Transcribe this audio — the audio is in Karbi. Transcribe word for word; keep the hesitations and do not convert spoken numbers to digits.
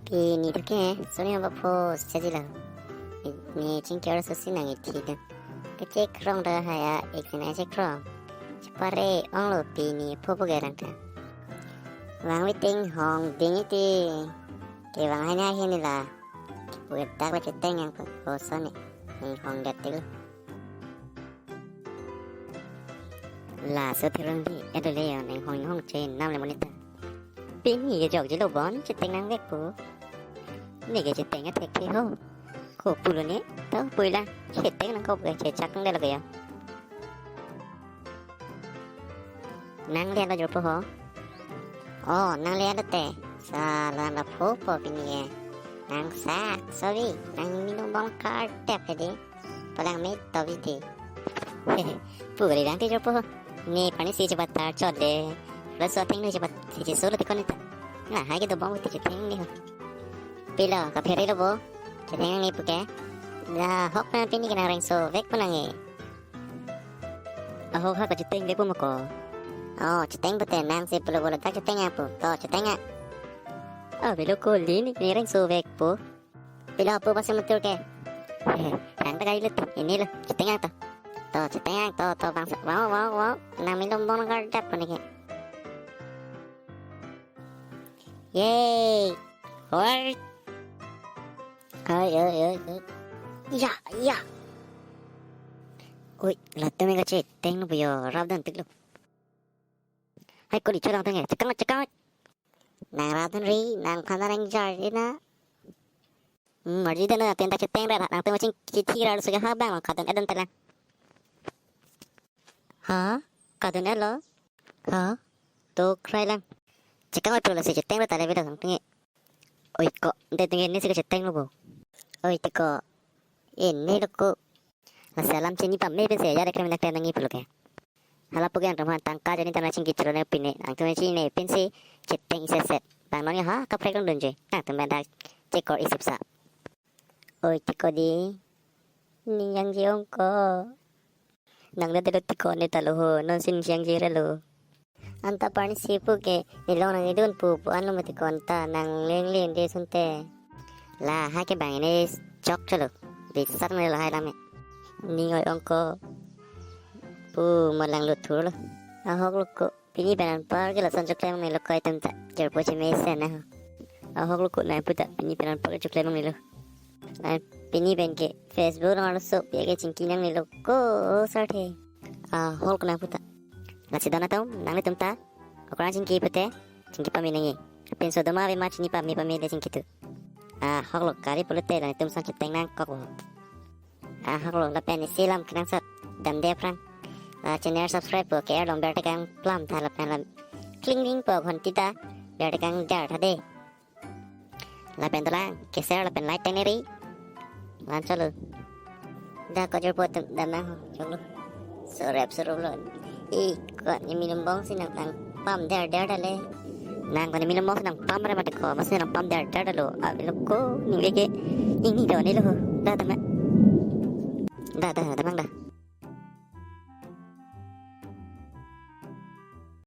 Pini to ke, soni ba pho sejila. Ne chingkir susi nang ithi dun. Kechek rong da haya ek sinai chek rong. Chepare onglo pini pho pu gerang ta. Vang witting hong ding iti. Kevang hai na hin la. Pu dak ba cheteng nangpo soni. Nang hong det til. Laso thirung di, edo le yo, nang hong hong che nam le monit ta. Pini kejok jilo bon, cheteng nangvekpo. Ne ke cheteng athek the ho. Ko pulo ne, to puila, cheteng nangkok ke chechak nang delo ke yo. Nang le lo jorpo ho. Oh, nang le lo te. Sa lo nang pho po pini ke. Nang sak, sorry, nang minum bong kar tep ke di. Palang me to bi di. Pu gari dang te jorpo ho. Ne pani si chebat tar chot de. Lo so theng ne chebat si che solo te kon ta. Na hai ke dobong te che theng ne ho. Pilo, kaphere lo bo. Che theng ne pu ke. La hok na pini ke nang rengso vekpo nang e. Ahok ha ka cheteng vekpo mo ko. Oh, cheteng pute nang si pulo pulo tak cheteng apu. To cheteng a. Avelo ko lini ne rengso vekpo. Pilo pu basi mutur ke. Nang ta kali lut. Ini lo, cheteng ang to. To, cheteng ang to, to bang sa. Wow, wow, wow. Nang minum bong kar dap ko ne ke. Yay. Hoi. Ai, ai, ai, ai. Ya, ya. Ui, latum ke cheteng lo yo, rap dan tik lo. Hai, koli chorong tenge, chekang, chekang. Nang rap dan ri, nang phana nang jar ri na. Hmm, marji dan na, ten ta cheteng ra, nangtum chingki thi ra, so ke ha bang, kadun et dun ta lang. Ha? Kadun et lo? Ha? To krai lang. Chekang oi pulo si cheteng ra ta le velo nangtum e. Oi ko, de tung e ne si ke cheteng lo bo. Oi ti ko. E ne lo ko. Lasi alam chini pame pensi ya rekrem nak tenang iplo ke. Hala pu ke nangtum aphan tangka jani tana chingki chelo ne pine. Nangtum chini ne pensi cheteng isi set. Bang non ha kaprek long dunje. Nangtum dak chekor isip sa. Oi ti ko di. Ne jangje ong ko. Nang le telo ti ko ne ta lo ho. Non si ne jangje ra lo. Anta parni si pu ke, ne long nang idun pu, pu an lo mati ko anta, nang leng leng de sunte. La, ha ke bang ne chok cholo. Bisar ne lo hai lam e. Ning oi ong ko. Pu mo lang lut thur lo. Ahok lo ko. Pini pen anpar ke lason chokle mang ne lo ko itum ta. Jorpo cheme se na ho. Ahok lo ko nang pu ta. Pini pen anpar ke chokle mang ne lo. Nang pini pen ke Facebook nang lo so. Pia ke chingki nang ne lo ko sar the. Ahok lo ko nang pu ta. Lasi dona tum, nanglitum ta. Okrang chingki pute, chingki pame nangji. Pinso doma ave ma chini pame pame le chingki tu. Ahok lo kali pulote latum sang cheteng nangkok ho. Ahok lo lapen isi lam kenangsot damde aphrang. La channel subscribe po ke er long bell tekang plam tha lapen lam. Kling kling po ghonti ta. Bell tekang dar tha de. Lapen dolang, ke share lapen like tengneri. Lan cholo. Da ko jorpo atum damnang ho, cholo. Sorep sorep lo. I ko ne minum bong si nang nang pam der der ta le. Nang ko ne minum bong si nang pam re mati ko, mas nang pam der der ta lo. Avelo ko, ne veke. Ini do ne lo. Da damnang. Da da da damnang da.